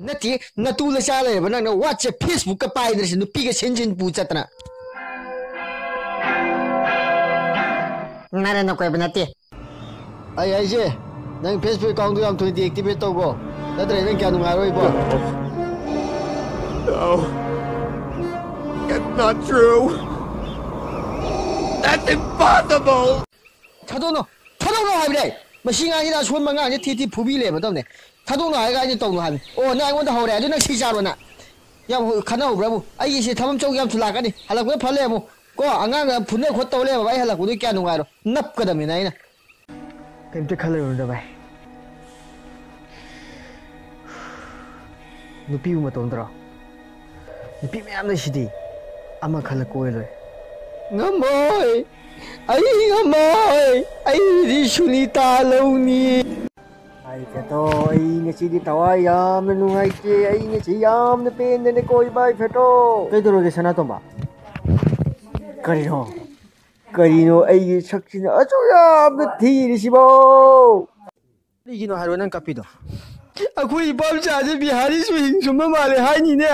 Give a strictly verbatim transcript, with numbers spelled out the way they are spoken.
ꯅꯠꯇꯦ, ꯅꯇꯨ ꯂꯩꯆꯥ ꯂꯩꯔꯕ ꯅꯪꯅ WhatsApp, Facebook ꯀ ꯄꯥꯏꯗ꯭ꯔꯁꯤ, ꯅꯨꯄꯤꯒ ꯁꯤꯟ ꯁꯤꯟ ꯄꯨ ꯆꯠꯇꯅ꯫ ꯅꯔꯟ ꯅꯀꯣꯏꯕ ꯅꯠꯇꯦ꯫ ꯑꯩ ꯍꯥꯏꯁꯦ, ꯅꯪ Facebook account ꯗꯨ ꯌꯥꯝ ꯊꯨꯅ deactivate ꯇꯧꯈꯣ, ꯅꯠꯇ꯭ꯔꯗꯤ ꯅꯪ ꯀꯌꯥ ꯅꯨꯡꯉꯥꯏꯔꯣꯏꯕꯣ꯫ No. It's not true. That's impossible. ꯊꯥꯗꯣꯛꯅꯣ, ꯊꯥꯗꯣꯛꯅꯣ ꯍꯥꯏꯕꯅꯦ꯫ ꯃꯁꯤ ꯉꯥꯡꯁꯤꯅ ꯑꯁꯣꯟꯕ ꯉꯥꯡꯁꯦ ꯊꯤ ꯊꯤ ꯐꯨꯕꯤ ꯂꯩꯔꯝꯃꯗꯕꯅꯦ꯫ ꯊꯥꯗꯣꯛꯅꯣ ꯍꯥꯏꯔꯒ ꯑꯩꯅ ꯇꯧꯅꯣ ꯍꯥꯏꯕꯅꯦ꯫ ꯑꯣ, ꯅꯪ ꯑꯩꯉꯣꯟꯗ ꯍꯧꯔꯦ꯫ ꯑꯗꯨ ꯅꯪ ꯁꯤ ꯆꯥꯔꯣ ꯅꯪ꯫ ꯌꯥꯝ ꯈꯠꯅꯍꯧꯕ꯭ꯔꯥꯕꯨ? ꯑꯩꯒꯤ ꯁꯤ ꯊꯕꯛ ꯆꯧ ꯌꯥꯝ ꯊꯨꯂꯥꯛꯀꯅꯤ꯫ ꯍꯜꯂꯛꯄꯗ ꯐ ꯂꯩꯔꯝꯃꯨ꯫ ꯀꯣ, ꯑꯉꯥꯡꯒ ꯐꯨꯅ ꯈꯣꯠ ꯇꯧ ꯂꯩꯔꯝꯃꯕ ꯑꯩ ꯍꯜꯂꯛꯄꯗꯨ ꯀꯌꯥ ꯅꯨꯡꯉꯥꯏꯔꯣ꯫ ꯅꯞꯀꯗꯕꯅꯤꯅ ꯑꯩꯅ꯫ ꯀꯩꯝꯇ ꯈꯜꯂꯨꯅꯨꯗ ꯚꯥꯏ꯫ ꯅꯨꯄꯤꯕꯨ ꯃꯇꯣꯝꯗꯔꯣ? ꯅꯨꯄꯤ ꯃꯌꯥꯝ ꯂꯩꯁꯤꯗꯤ꯫ ꯑꯃ ꯈꯜꯂ ꯀꯣꯏꯔ ꯂꯣꯏꯔꯦ꯫ ꯉꯝꯃꯣꯏ꯫ ꯑꯩ ꯉꯝꯃꯣꯏ꯫ ꯑꯩꯗꯤ ꯁꯨꯅꯤꯇꯥ ꯂꯧꯅꯤ꯫ ꯑꯩ ꯐꯦꯇꯣ, ꯑꯩ ꯉꯁꯤꯗꯤ ꯊꯋꯥꯏ ꯌꯥꯝꯅ ꯅꯨꯡꯉꯥꯏꯇꯦ꯫ ꯑꯩ ꯉꯁꯤ ꯌꯥꯝꯅ ꯄꯦꯟꯗꯅ ꯀꯣꯏꯕ, ꯑꯩ ꯐꯦꯇꯣ꯫ ꯀꯩꯗꯧꯔꯒꯦ ꯁꯅꯥꯇꯣꯝꯕ? ꯀꯔꯤꯅꯣ? ꯀꯔꯤꯅꯣ ꯑꯩꯒꯤ ꯁꯛꯁꯤꯅ ꯑꯁꯨꯛ ꯌꯥꯝꯅ ꯊꯤꯔꯤꯁꯤꯕꯣ? ꯀꯔꯤꯒꯤꯅꯣ ꯍꯥꯏꯔꯣ ꯅꯪ ꯀꯞꯄꯤꯗꯣ? ꯑꯩꯈꯣꯏ ꯏꯄꯥꯝꯆꯥꯁꯦ ꯕꯤꯍꯥꯔꯤꯁꯨ ꯍꯤꯡ ꯁꯨꯝꯕ ꯃꯥꯜꯂꯦ ꯍꯥꯏꯅꯤꯅꯦ꯫